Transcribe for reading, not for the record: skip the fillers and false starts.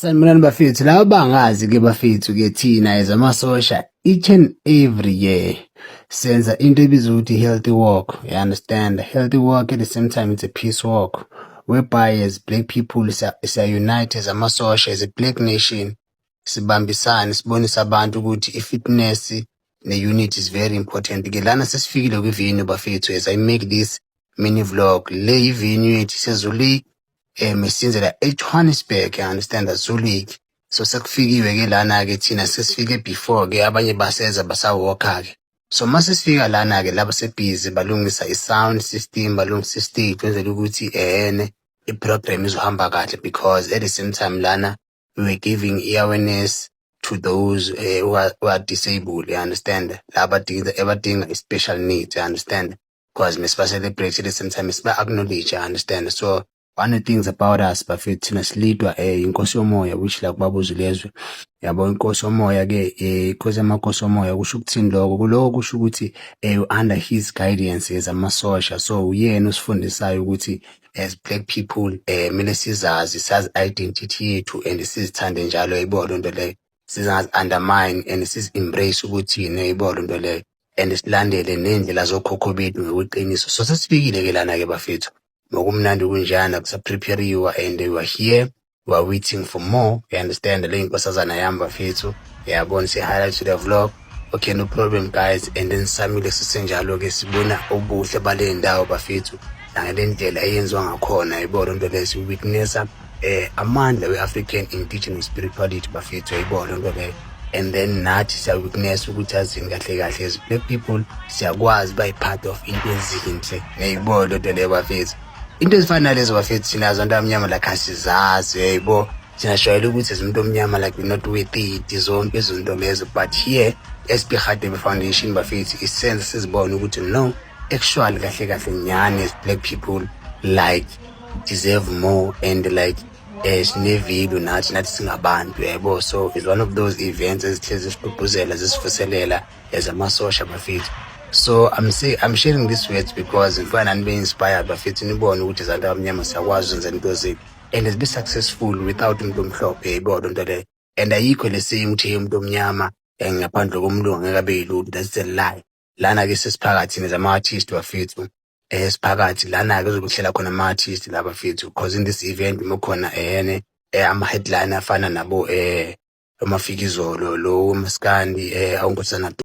Sanibonani bafethu, laba bangazi-ke bafethu-ke thina as amasosha each and every year senza into ebizwa ukuthi healthy walk, you understand? Healthy walk, at the same time it's a peace walk whereby as black people siya-unite as amasosha, as a black nation, sibambisane sibonise abantu ukuthi i-fitness ne-unity is very important. Ke lana sesifikile kwi-venue bafethu. As I make this mini vlog, le i-venue yethu iseZulike, esenzela eJohannesburg, you understand, Zurich. So sekufikiwe ke lana ke, thina sesifike before ke abanye baseza basawalka ke. So mase sifika lana ke, laba sebhizi balungisa i-sound system, balungisa i-stage kwenzela ukuthi ehene i-program izohamba kahle, because at the same time lana we were giving i-awareness to those who are disabled, you understand, laba abadinga i-special needs, you understand, because mesiba celebrate, at the same time siba acknowledge, you understand. So one of the things about us bafethu, thina silidwa inkosi yomoya, which la kubaba uZulezwe yabo, inkosi yomoya ke, inkosi yamakhosi omoya. Kusho ukuthini lokho? Kuloko kusho ukuthi under his guidance as amasosha, so uyena osifundisayo ukuthi as black people kumele sizazi, sazi identity yethu and sizithande njalo, yayibona lento leyo, singazi undermine and sizi embrace ukuthi yini, yayibona lento leyo, and silandele ney'ndlela zokhokho bethu ngokweqiniso. So sesifikile ke lana ke bafethu, ngokumnandi kunjana kusaprepariwa and we are here, we are waiting for more, you understand. Le inkosazana yami bafethu, yabona, say highlight to the vlog. Okay, no problem guys. And then samile sisenjalo-ke, sibona ubuhle bale ndawo bafethu, nangale ndlela eyenziwa ngakhona, yayibona into leyo, siwitnessa amandla we-African indigenous spirituality bafethu, yayibona into leyo. And then nathi siya-witness ukuthi azini kahle kahle as black people siyakwazi ba part of into ezinhle, yayibona lento leyo bafethu. Into ezifana nalezo bafethu, thina abantu abamnyama like asizazi, yayibo. Thina sijwayele ukuthi as umuntu omnyama like we're not worth it, zonke izinto lezo. But here SB Radebe Foundation bafethu isenza sizibone ukuthi no, actually kahle kahle nyani as black people like deserve more and like sine-value nathi singabantu, yabo. So it's one of those events ezihlezi sigqugquzela, zisivuselela as amasosha bafethu. So I'm sharing this words because ngifuna nani be-inspired bafethu, nibone ukuthi as abantu abamnyama siyakwazi ukwenza into zethu and be successful without umuntu omhlophe, yayibona lento leyo. And ayikho le saying ukuthi hey, umuntu omnyama ngaphandle komlungu angeke abe yilutho. That's a lie. Lana-ke sesiphakathi nezama-artist bafethu, siphakathi lana-ke kuzobe kuhlela khona ama-artist la bafethu, because in this event kukhona ehene ama-headline afana nabo uMafikizolo lo uMaskandi uNkosazana.